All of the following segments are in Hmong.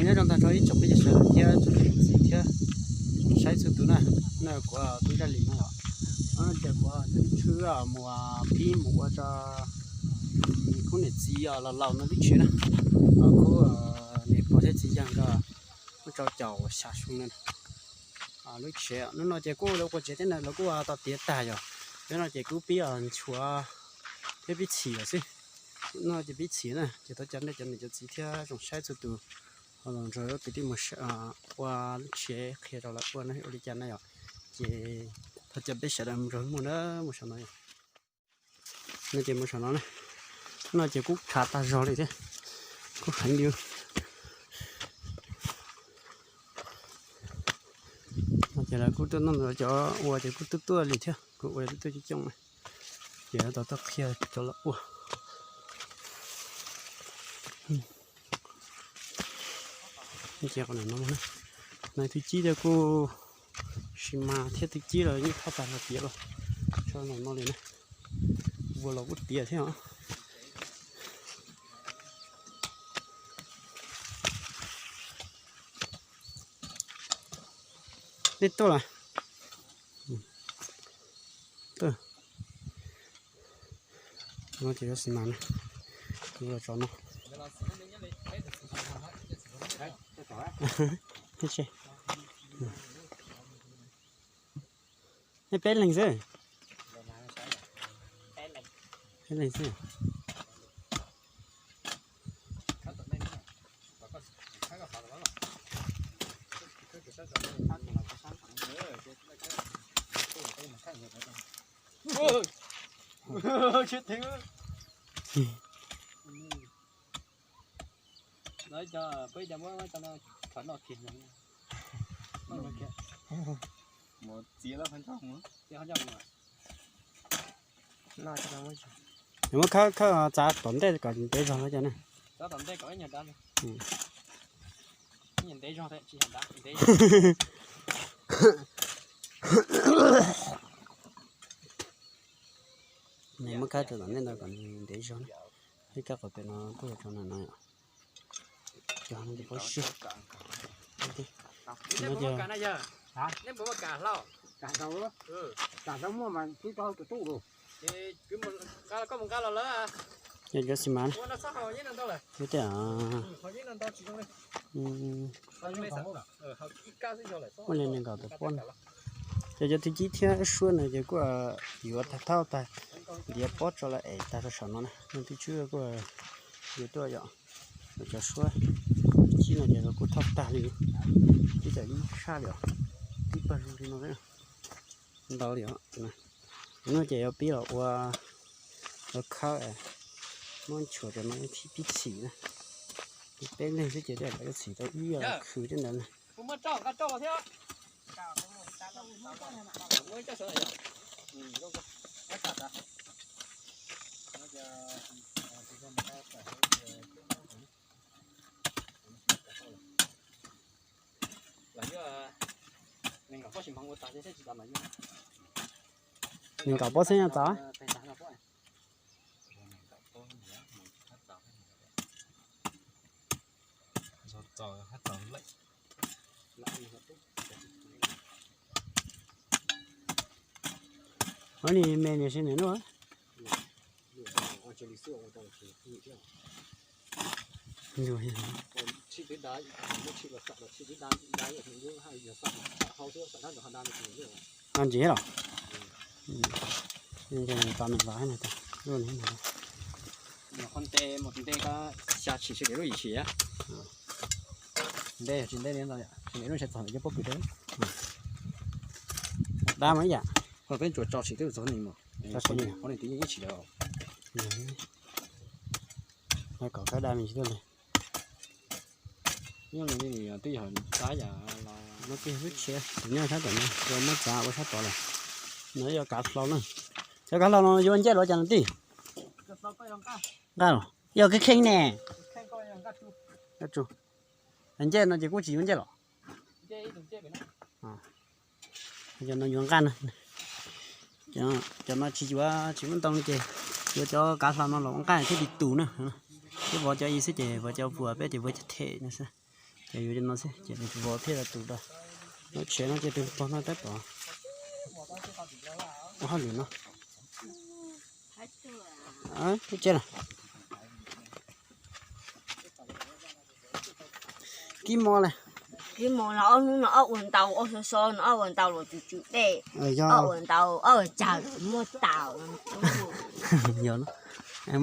Nyob zoo tag nrho ib tsoom phooj ywg sawv daws thiab tsoom niam txiv thiab saib txhua tus na, no kuv Tub Zaj Lis no yom. No ces kuv tshwj mus pib mus ua rau khub niam txiv los laus no lub tsev na, khub niam pog thiab txiv yawg nkawd, muab rau caum xya xyoo no lub tsev. Hnub no ces kuj lawv ua tsev thiab na, lawv kuj tau tiav tag yom. Cov no ces kuj pib nchuav thiab pib txhim lawm xwb. No ces pib txhim na, ces thov caw nej cov niam cov txiv thiab tsoom saib txhua tus ho los nrog kwv tij mus ua lub tsev qhia rau lawv ua ua li cas na yom. Ces thov caw peb sawv daws mus nrog mus na, mus saum no yom. No ces mus saum no na, no ces kuj tshav tag zog li thiab, kuj heev li. No ces lawv kuj tuaj noj cov ua ces kuj tuaj tuaj li thiab, kuj ua tuaj coob coob na. Ces tau tuaj qhia cov los ua. Ces qhov no, no thib cib thiab kuj xi mas thiab thib cib los yeej thauj tag los tiav los tso no no li na. Vuas los kuj tiav thiab os. Nej tuaj lawm. No ces yuav xi mas na, kuv los tso no. Nej peb leeg xwb. Peb leeg xwb. Muab khawb khawb txav tom ntej kom ntev zog no cov na. Nws muab khawb rau tom ntej ntawd kom nws ntev zog na. Ib kab qhov pem no kuj yog rau no no yom. Cov no ces paub siab. Yog cov xi mas na. Yog tias muaj li nees nkaum tawm pob no. Ces cov thib cib thiab suab no ces kuj yuav tag thauj tag, ntiav pob tso los ev tag rau saum no na. Leej twg tswb kuj yuav tuaj yom. Cov suab thib cib no ces kuj thauj tag li, tib cov ib sab li os, tib pawg zoo li no ntau li os. No ces yuav pib los ua, ua khawb, muab nchuav cov no thib pib txhim na. Peb leeg xwb ces tej zaum yuav txhim tau ib khw tej ntawd na. Nees nkaum pob xeeb no txav. Ua ni me niam si niam nuj. Ntsis los? Nte, nte tsis nte li ntawd, tsis nte lub sab txog ntawm cov pob kws thiab. Dab mas ib yam. Peb tsuas tso tsis twb txog ni mus. Tso tsis ni. Qhov ni twb yeej ib tsis lawm. Kom kab dab me ntsis twb li. Nyob li twb yog dab yam los no twb yog lub tsev, nyob sab tom no, yog muab txav ua sab tod lawm. No yog kav hlau na. Cov kav hlau no yuav ncej los cas no tij? Nqaj los yog kheej kheej ne. Ncej no ces kuj tsis yuav ncej los. Cov no yuav nqaj na. Cov no tsis yuav, tsis muaj ntoo ces yuav cov kav hlau no los ua nqaj thiaj li tus na. Peb vov cov i xwb ces vov cov vuas, peb ces vov cov them no xwb. Ces yuav li no xwb ces nws vov thiaj li tus da. Lub tsev no ces tus pog no tab tom ua hauj lwm no. Kib mov lawm. Kib mov no ob hnub no ob ua ntau, ob so so no ob ua ntau los tsw tsw dej. Ob ua ntau ob ua tsawg muaj taus. Yog,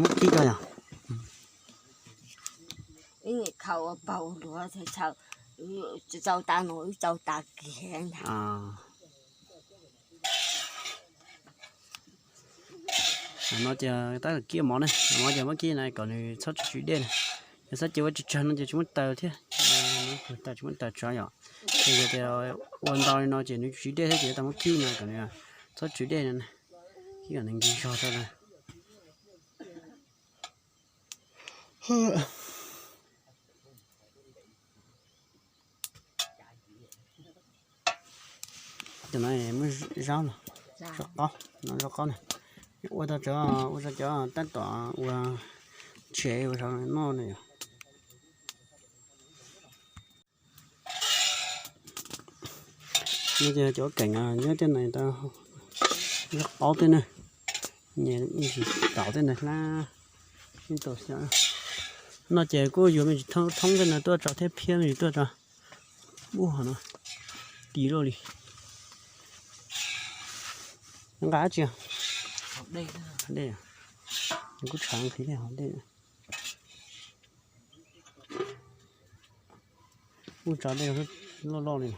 muab kib rau yog. Ib niam khaus ua paug luag txhaws, txaus tas no wb txaus tas kiag ntag. No ces tab tom kib mov na, mov ces muab kib na kom nws txhob tsw tsw dej na. Yog xav ces ua tsawg tsawg no ces tsis muaj taws thiab. Taws tsis muaj taws tsov yom. Ces yog tias ua ntau li no ces nws tsw tsw dej thiab ces yuav tau muab kib no kom nws txhob tsw dej no na. Kib kom nws nkig zog rau na. Cov no muab zaub no, zaub qaub, no zaub qaub na. Ua tau cov, ua tau cov tab tom ua tsev ua zaub noj na yom. No ces cov keem nyob tej no tau, zaub qaub tej na, nyem ib ntsis tau tej ntawd hlab ib tau xyov. No ces kuj yuav me ntsis thoob tej no tuaj tso thiab phiab me ntsis tuaj tso. Ub, hov no tis luaj li. Nqa dab tsi? Dej. Kuj tshav nqhis dej, hov dej. Kuj tso dej loj loj li.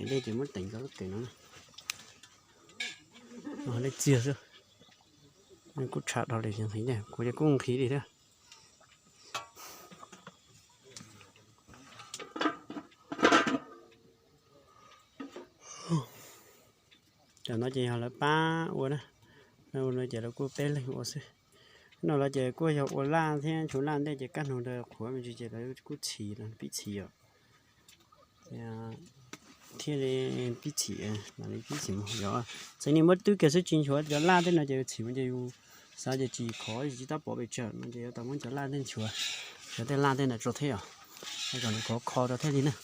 Dej ces muab teem rau lub keem no. Dej txiag xwb. Kuj tshav dhau li, kuv ces kuj nqhis li thiab. Cov no ces yog lawv pab ua na. Ua no ces lawv kuj peb leeg ua xwb. No lawv ces kuj yog ua laj thiab ntshuv laj ntej ces kaj hnub ntawd qhuav me ntsis ces lawv kuj txhim, pib txhim os. Thiaj li pib txhim, mam li pib txhim mus yom. Txawm li muab twb kiag xwb tsis nchuav, cov laj tej no ces txhim mus ces yus xav ces tsis khov, tsis tab pov pes tsawg no ces yuav tau muab cov laj tej nchuav, cov tej laj tej ntawd tso thiab yom, kom nws khov kho rau thiaj li na.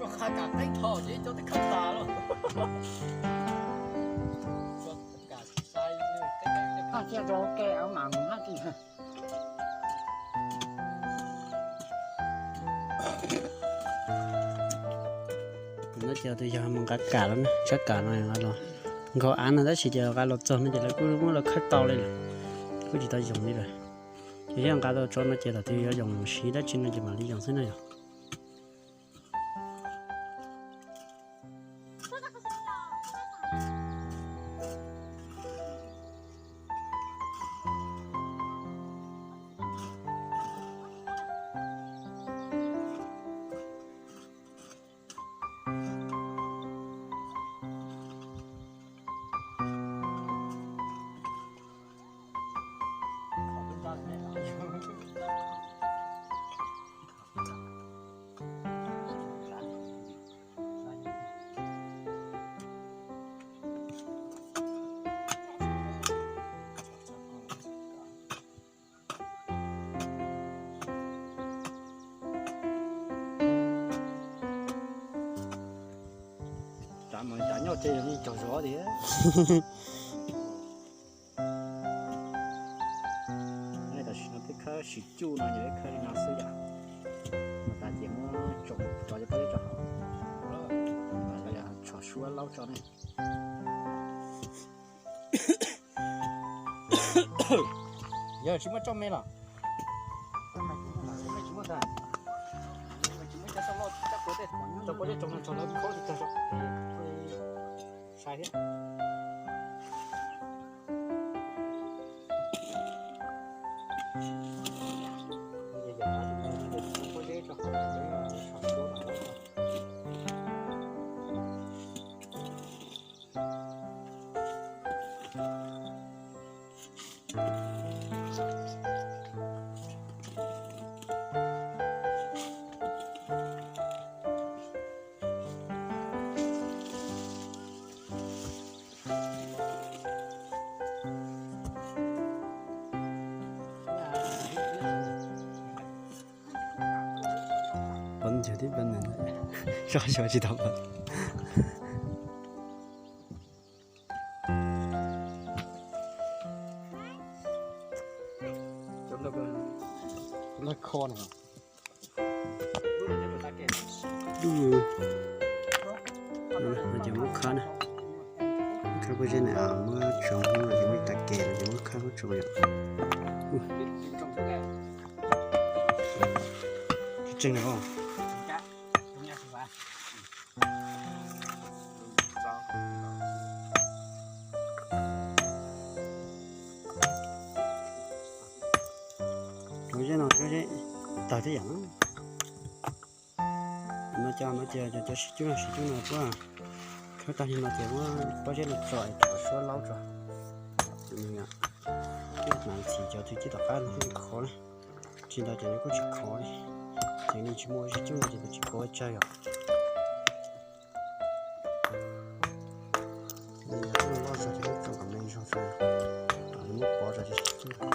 Koj qha kam teeb tho ces cov twb khawb tas lawm. Koj cia rau ke mam mus hab kis. No ces tus yog mus nqa kam los na, tshab kam no los nkaug av no tab sis ces nqa los txog no ces lawv kuj muab los khawb tau li lawm, kuj tsis tau yoos li lawm. Ces yog nqa tau tso no ces thaum twg yuav yoos siv dab tsi no ces mam li yoos xwb na yom. Tej zoo li cog zov tiag. Tam sim no peb khawb sim cuj no ces peb khawb li no xwb yom. Mas tas ces muab tso cov pob zeb tso hauv, tshom suab laub tso ne. Yog tsis muaj tsob me los? Tsis muaj tas. Tsis muaj cov tsob loj, cov pob zeb tsoom no tso lawv khob tsis tag. Sai thiab. Pov ntxwg tib pov ntxwg, soj xyov tsis tau pov. Laj kho no. Ces muab khawb na, khawb pob zeb na, muab tso no ces muab tas ke no ces muab khawb muab tso yom. Tseeb na. Cov zeb no cov zeb tawg tib yam. No cov no ces cov sib cub no sib cub no puab khawb tag li no ces muab pob zeb no tso es tshom suab laub tso. Ces nws, hnav txhim cov thwv cib tom qab no thiaj li khov na. Tsis ntawd ces nws kuj tsis khov li. Ces nws tsis muaj sib cub no ces nws tsis khov tsawg yom. Nws yog loj zog ces muab tso kom me zog xwb, muab pov zog ces sib cub.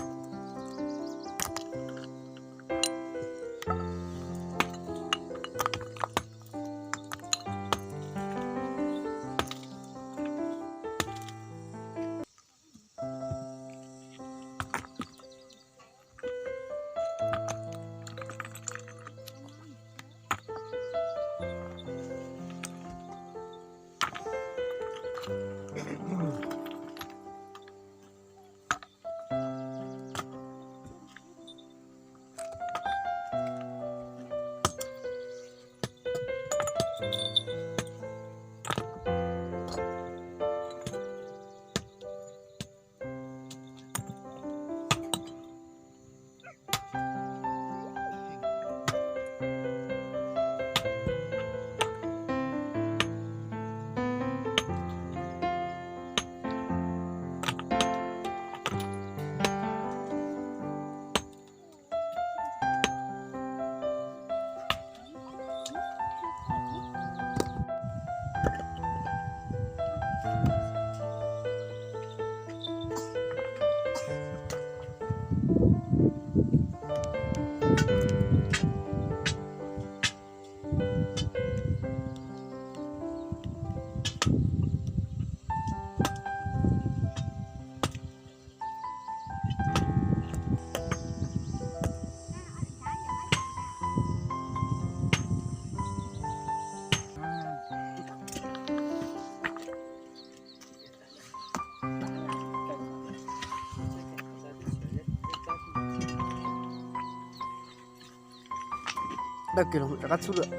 Dawb kiag los rov qab txhub lawm.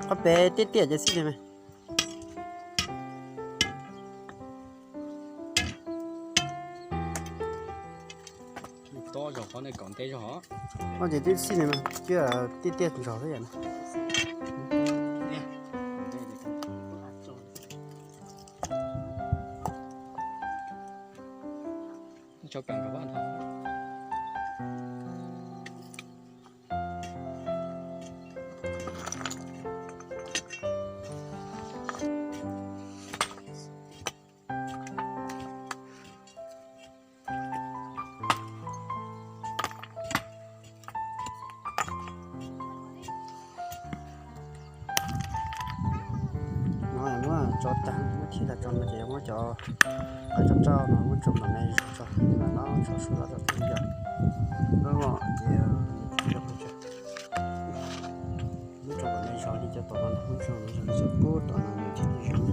Qhov pem tiaj tiaj ces xij li mas. Tob zog qhov nej kaum ntej zog. Qhov ces twb xij li mas, tiaj tiaj ntsog xwb yom. Tso peem rau vaj no. Thib tag tso no ces yuav muab cov qab rau rau no muab tso nram me zos tso, mam no tso suab los rau txiv yom. Lub no ces muab tso nram me zos li cov tom no, muab tso nram me zos li cov pub tom no nws thiaj li zoo.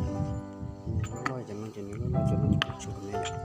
Nws loj loj cov no ces nws loj loj cov no ces tso nram me yom.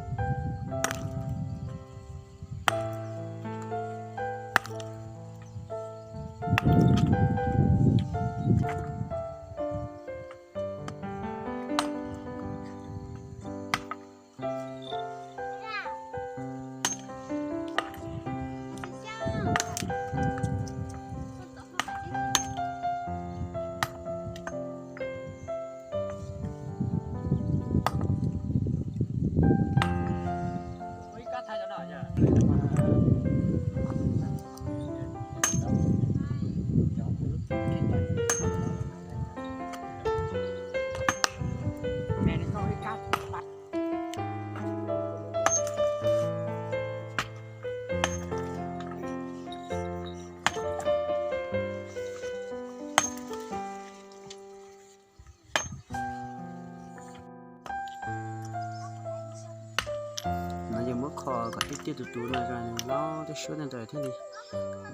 No ces muab kho kom tiaj tiaj tus tus no, los tej suab tej ntawd thiaj li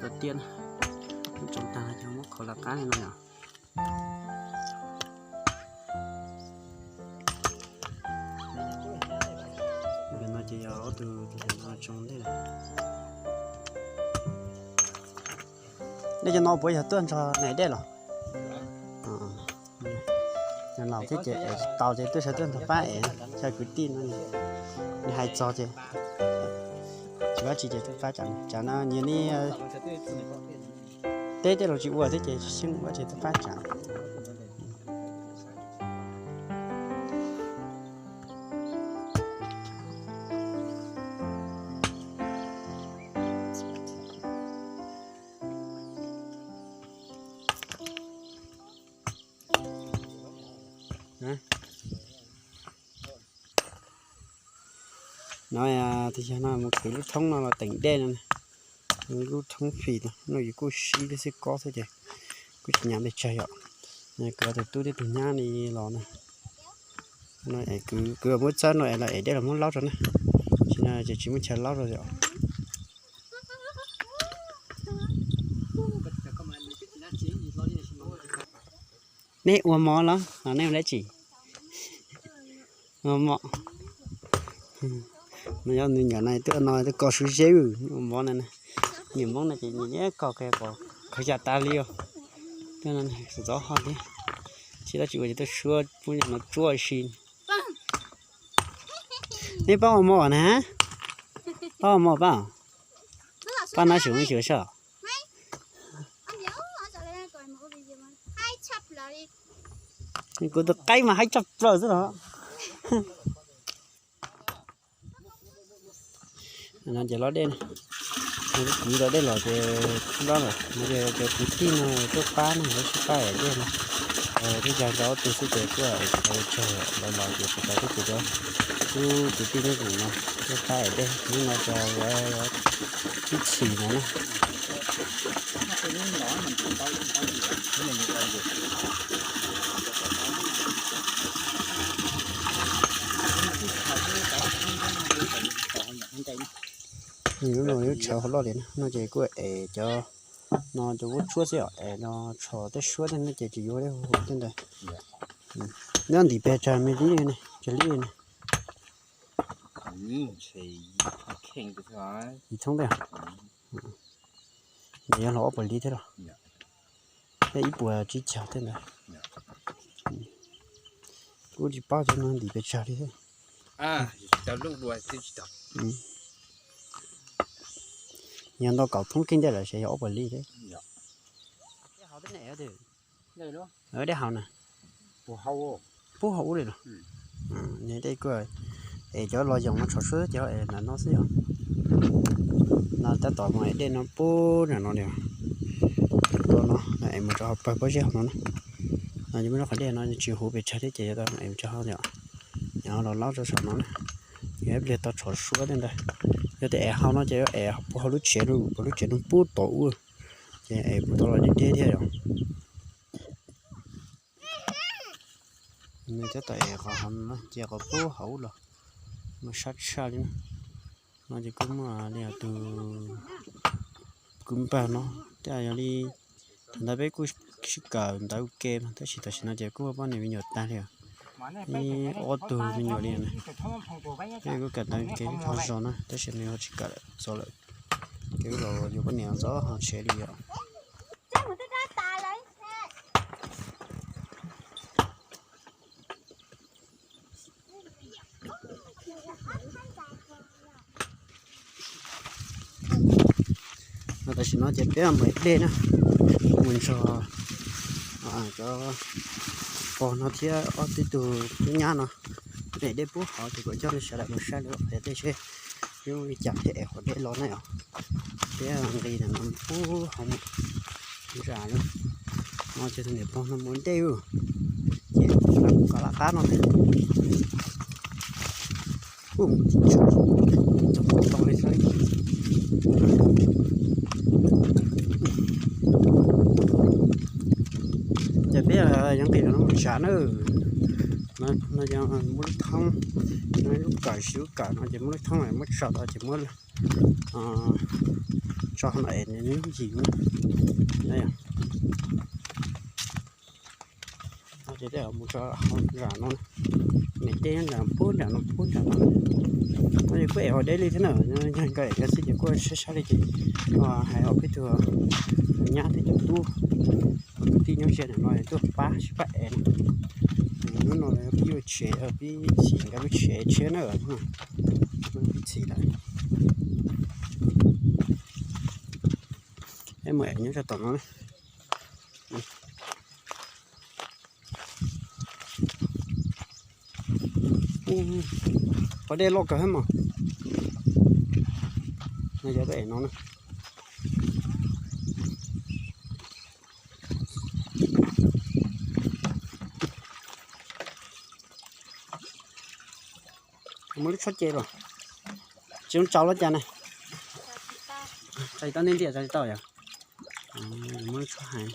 tau tiaj na. Muab tsoov tag no ces muab kho lawv qab li no yom. Ntawm no ces yog ob tug tus no tsoov ntej lawm. Nej cov no puas yog tuaj nrog nais dej los? Laus thiab ces tsis tau ces tuaj sawv tuaj nrog pab es, xyaw kwv tij no, nws hais txog ces tsis ua dab tsi ces tuaj pab tsam, tsam no nyias li teb tej los tsis ua thiab ces tsis xyeej ua dab tsi tuaj pab tsam. No, tus yawg no mus kwv lub thoob no los teem dej no, lub thoob fim no, no yus kuj sib lub xib kob xwb ces kuj tsis nyav pes tsawg yom. Kwv tus tub thiab tus nyab li los na. Kwv muab txawb no es los ev dej los muab laub rau na. Tsis no ces tsis muaj chaw laub rau yom. Neb ua mov los los neb ua dab tsi? Ua mov. No yog nws nyuam no twb no twb kos suab zeb ua mov no. Niam Hmoob no ces nyiam nyiam kos kos khaws caj tas li os. Twb no txov ho thiab. Tsis dab tsi ua ces tuaj suab pub nyuam no tsuaj si. Neb paub ua mov na? Paub ua mov paub? Paub nab xyum xyum soj. Kuv tus qaib mas haib tshaj plaws xwb los. No ces lov dej, kwv lov dej los ces kub lab lawm no ces cov kwv tij no tuaj pab no lawv sib pab ev dej no. Twb yog nkawd ob tug xwb ces kuj ev tsis tau tsawg, lawv los ces tsis tau, twb ces cov kwv tij nyob ntawm no tuaj pab ev dej, hnub no ces ib txhis no na. Lub no lub tshav hauv loj li na, no ces kuj ev cov no cov vuab tshuab xwb os, ev no tshov tej suab tej no ces tsis yuav tej hu tej ntawd. Nyob ntim pes tsawg me li ne, tsawg li ne? Yim thoob tej. Nws yuav hlo ob puas li thiab los? Tej ib puas tsib caug tej ntawd. Kuj tsis paub cov no ntim pes tsawg li thiab. Yog ntau kaum thoob kheej tej lawm ces yog ob puas li thiab. Dej haus na. Pub hauv ub li los? Tej kuj es cov los yoos no tshov suab ces es nram no xwb yom. No tab tom mus ev dej no pub nram no li. Tus no es mus rau hauv pawg pob zeb hauv no na. No ces muaj lub qhov dej no tsis huv pes tsawg thiab ces yuav tau es mus rau hauv yom. Yog los laub rau saum no na. Yog ib pliag tau tshov suab tej ntawd. Yog tias es hauv no ces yuav es puag hauv lub tsev, puag lub tsev no pub tom ub. Ces es puag tau los deb deb thiab yom. Nws tab tom ev qhov hauv no, ces qhov pub hauv los mas sab tshaj li na. No ces kuj muaj li tus kwv npawg no, tej yog li thaum ntawd peb kuj sib kawm ntawv ua ke mas tab sis tam sim no ces kuj poj niam me nyuam tag li os. Ib ob tug me nyuam li na, peb kuj kawm ntawv ua ke tau zoo na, tab sis nws ho tsis kawm txog lawm, ces los yuav poj niam ntxov ho tsev li yom. No tam sim no ces peb mus ev dej na, mus nrog cov pog no thiab ob tug tub nyab no ev dej pub hauv ces kuv coj nej sawv daws mus saib lawv ev dej seb zoo li cas thiaj ev qhov dej los na yom. Peb nqis ntawm no pub hauv mus zam no, ces tus niam pog no mus dej ces kuv lam qab no. Ces peb yuav nqis no mus tsav na. No yog muaj lub thoob, lub kawm, lub kawm no ces muaj lub thoob muab tso tau ces muab tso no es nws ncig. No ces tej zaum mus tso hauv nram no, me dej nram pub nram no pub nram no. No ces kuj ev hauv deb li thiab na, yog nkawd ev xwb ces kuj saib saib li ces hais hauv peb tug nyab thiab cov tub, kwv tij nyob ze ntawm no tuaj pab sib pab ev no. Hnub no pib ua tsev, pib txhim nkawd lub tsev tshiab na, pib txhim lawm. Peb mus ev nyob rau tom no. Qhov dej loj kawg thiab mas. No yog peb ev no na. Muaj lub tsheb ces los tsis zoo tsaus los cas ne. Tsis tau, nej ntiam tsis tau yom. Muaj lub tsheb hais.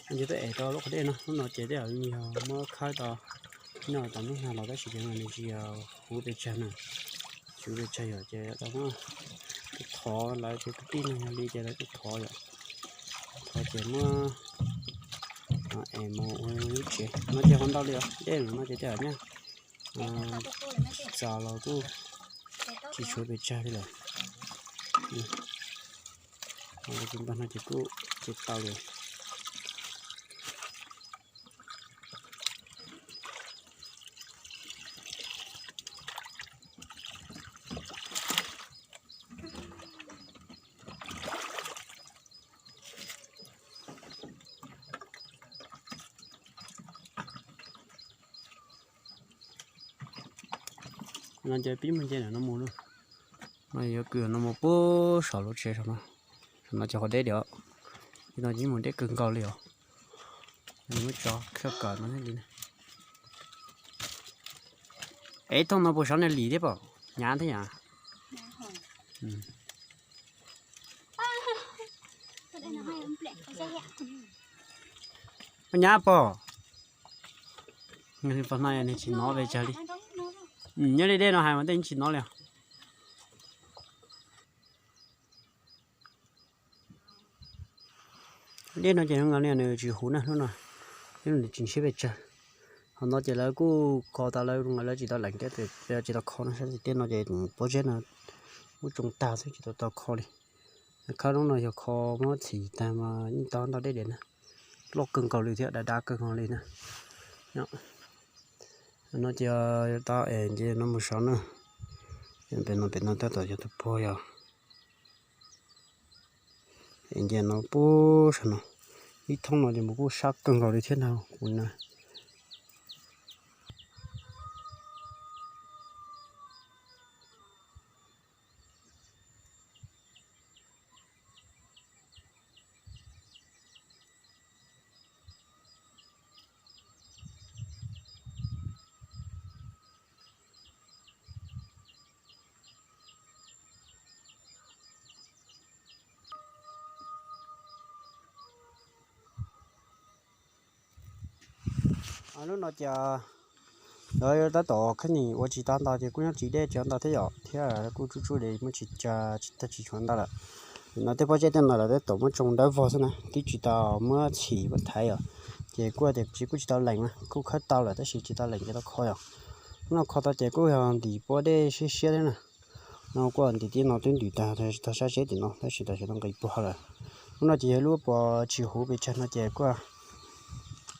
Ces peb ev tau lub qhov dej no, lub no ces tej zaum yog muab khawb tau, noj tau hnub no los tab sis ces nws tsis yog huv pes tsawg na, tsis huv pes tsawg yom ces tau muab thov lawv cov kwv tij no yog li ces lawv kuj thov yom, thov ces muab es mus ua lub tsev no ces ho ntau li os, dej no ces tej zaum nyaj tsis txaus los kuj tsis tshuav pes tsawg li lawm. Tus npawg no ces kuj ces tau li. No ces pib mus nce ntawm no mus na. No yuav kwv no mus puag saum lub tsev saum no. Saum no ces qhov deb diam. Li no ces mus deb kawg nkaus li os. Muab tso khawb kawm no thiaj li. Es thooj no puas sov na, lim thiab pom, hnyav thiab yom. Hnyav pom. Pog no nws tsis hnov pes tsawg li. Nyob li dej no hais mas tej tsis hnov li. Dej no ces nws tsis huv na, hnub no dej no tsis ntshiab pes tsawg. Qhov no ces lawv kuj kho tau, lawv tsis tau lees thiab, tsis tau kho no, saib tej no ces pob zeb no muab tsoo tag xwb tsis tau tau kho li. Khawb hnub no yog kho muab txhim tag mas yeej tau ntau dej diam na. Loj kawg nkaus li thiab dav dav kawg nkaus li na. No ces tau es nce no mus saud na. Pem no, pem no tab tom yog tus puag yog. Es nce no puag saum no, ib thoob no ces mus kuj sab kawg nkaus li thiab ntag kuv na. Lub no ces lawv tab tom khab nim ua tsis tau ntau ces kuj nyob tsis deb tsis ntau thiab yom, thiab kuj tsuj tsuj li muab tsis tag tsis tshuav ntau lawm. No tej pob zeb tej no lawv tab tom muab tsoo dawb vog xwb na, twb tsis tau muab txhim muab thaiv yom. Ces kuj tias tsis kuj tsis tau lees na, kuj khawb tau lawm tab sis tsis tau lees ces tau kho yom. Hnub no kho tau ces kuj yog ntim pob dej siab siab thiab na. No kuj ntim tib no twb ntim tag tag sab zeb tim no tab sis tam sim no nqis puag lawm. Lub no ces yog lub pos tsis huv pes tsawg no ces kuj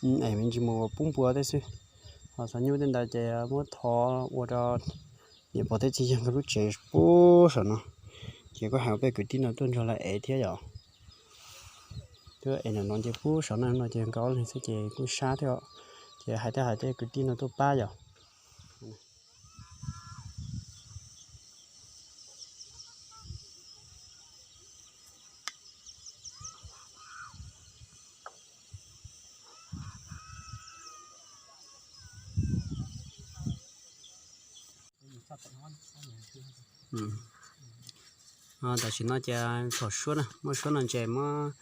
es me ntsis mus pub npua tej xwb. Ho xav nyuj tej ntawd ces muab thov ua rau niam pog tej txiv yawg nkawd lub tsev puag saum no. Ces kuj hais peb kwv tij no tuaj nrog lawv ev thiab yom. Tuaj ev ntawm no ces puag saum no no ces nkawd ob leeg xwb ces kuj sab thiab. Ces hais thiab hais tej kwv tij no tuaj pab yom. Tam sim no ces txhom suab na, muab suab no ntses muab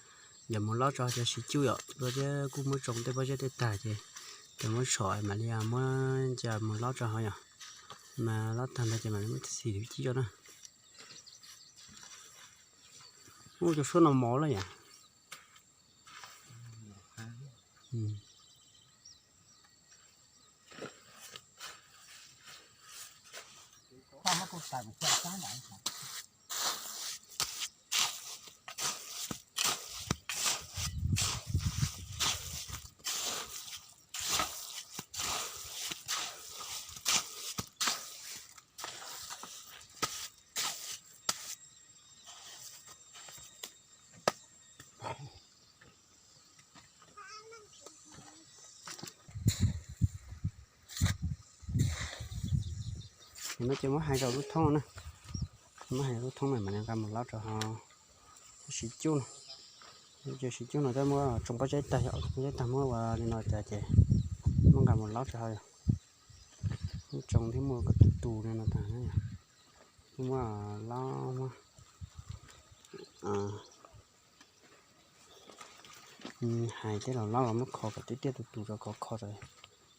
ncaws mus lob tso cov siv cuj yom, thiab kuj muab tsoo tej pob zeb tej tag ces cov muab txhom mam li muab ncaws mus lob tso hauv yom. Mas lob tag ntawd ces mam li muab xim tib co na. Ub, cov suab no mos lawm yom. No ces muab hais rau lub thoob na, muab hais lub thoob no mam li nqa mus lob rau hauv siv cuj no. Ces siv cuj no tab muab tsoo pob zeb tag yom, pob zeb tag muab ua li no tas ces muab nqa mus lob rau hauv yom. Muab tsoo thiab muab kom tus tus li no tas, muab lob muab hais tej los lob los muab kho kom tiaj tiaj tus tus rau khov kho tas,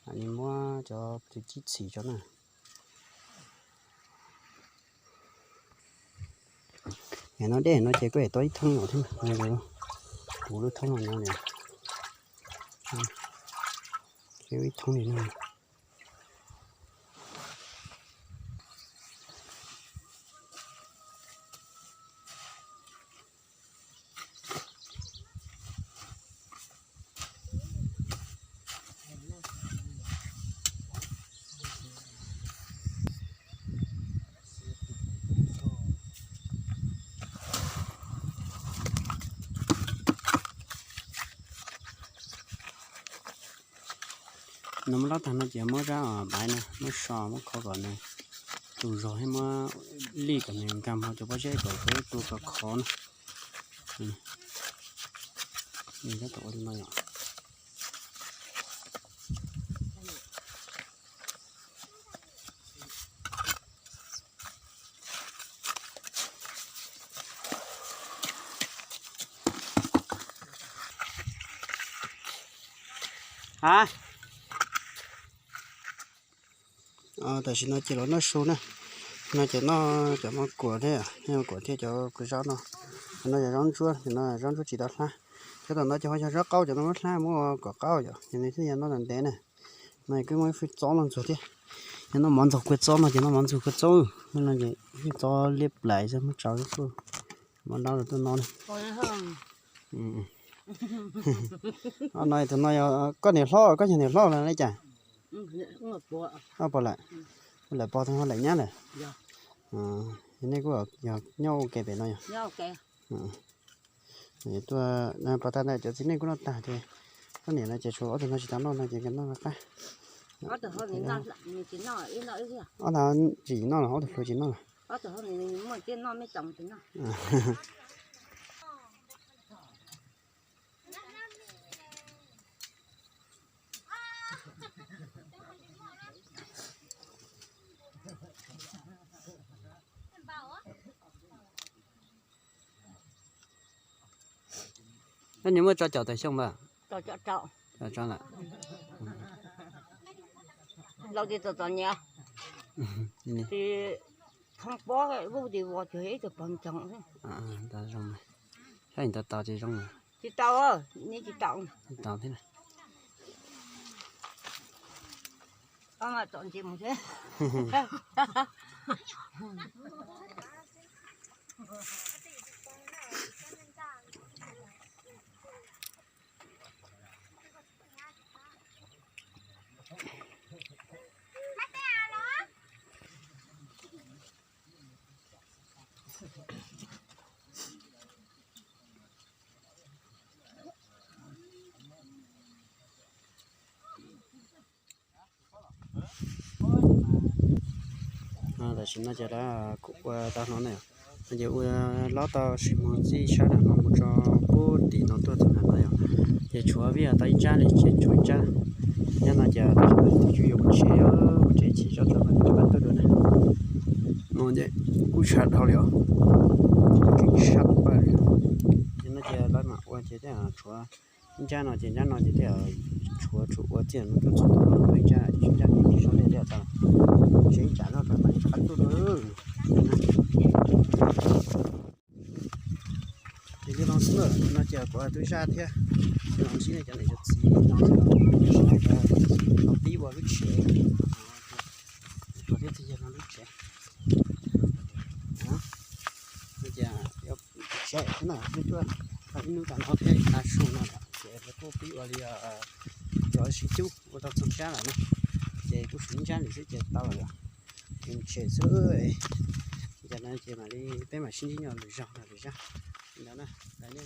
mam li muab cov tus cib txhim tso na. Yam no dej no ces kuj yam tau ib thoob no thiab, kuv lub thoob no no, ib thoob li no. No muab lob tag no ces muab zab baiv no muab so muab kho kom nws tus zog thiab muab lij kom nws nkag hmo cov pob zeb kom tus tus kom khov na. Tab tom ua li no yom. Tam sim no ces los noj su na. No ces noj cov mov kuam thiab, mov kuam thiab cov kua zaub no. Cov no yog zaub ntsuab, cov no zaub ntsuab tsis tau hlab. Cov tom no ces ho yog zaub qaub, cov no muab hlab muab kom qaub yom, ces nws thiaj yog noj ntev na. No kuj muaj ib fwj txob no ntxuag thiab. Yog noj mov ntxuag kua txob no ces noj mov ntxuag kua txob, no ces fwj txob liab plais xwb muab tsau xwb. Mov dab los tuaj no na. No tus no yog koj niam hlob, koj yog niam hlob los li cas? Pog lawm, lawm pog tus no lawm nyab lawm. Nej kuj yog nyob ua ke pem no yog? Tuaj pog tag ntawd cov txiv neej kuj noj tag ces koj niam no ces tshuav ob tug no tsis tau noj no ces nkawd noj qab. Ob tug tsis noj los ob tug hluas tsis noj los? Koj niam muab tso caum tawm xyoo npawg? Tso lawm. Laus ces txom txom nyem, ces thoob pob lub ces vos ces ib tug pog ntsoog. Ntawd zoo, saib ntawd tau ces zoo. Tsis tau, nws tsis tau. Tau thiab. Txom nyem mus thiab. Tam sim no ces lawv kuj ua tau no na, ces ua lob tau sis mus txij sab nram no mus tso pub tim no tuaj txog nram no yom. Ces tshuav vij tau ib tsab li, ces tshuav ib tsab. Nyob no ces twb yuav mus tsev, mus tsev chim zov tso mam li rov qab tuaj dua na. No ces kuj sab dhau li os, keej sab pawg li. Ces no ces lawv mam ua ces tej tshuav ntsab no ces ntsab no ces tej tshuav tshuav ua txij no tuaj txog no ib tsab, ib tsab no ces sab tej tej tau. Tsev ib tsam no rov mam li rov qab tuaj dua. Ces li no xwb na, no ces kuv twb zaj thiab, ces los ntsib nej cov niam cov txiv no xwb, pib ua lub tsev, kuv thiab txiv yawg no lub tsev. No ces tsev xwb na, ib hnub tas no thiab ib tag su no ces lawv kuj pib ua li cov sib cub ua tau txog sab lawm na, ces kuj siv ntsab lawm xwb ces tau lawm yom. Ces tshem xwb, ces no ces mam li peb mam sib ntsib nyob lwm zaug no lwm zaj. Li ntawd na, nej na.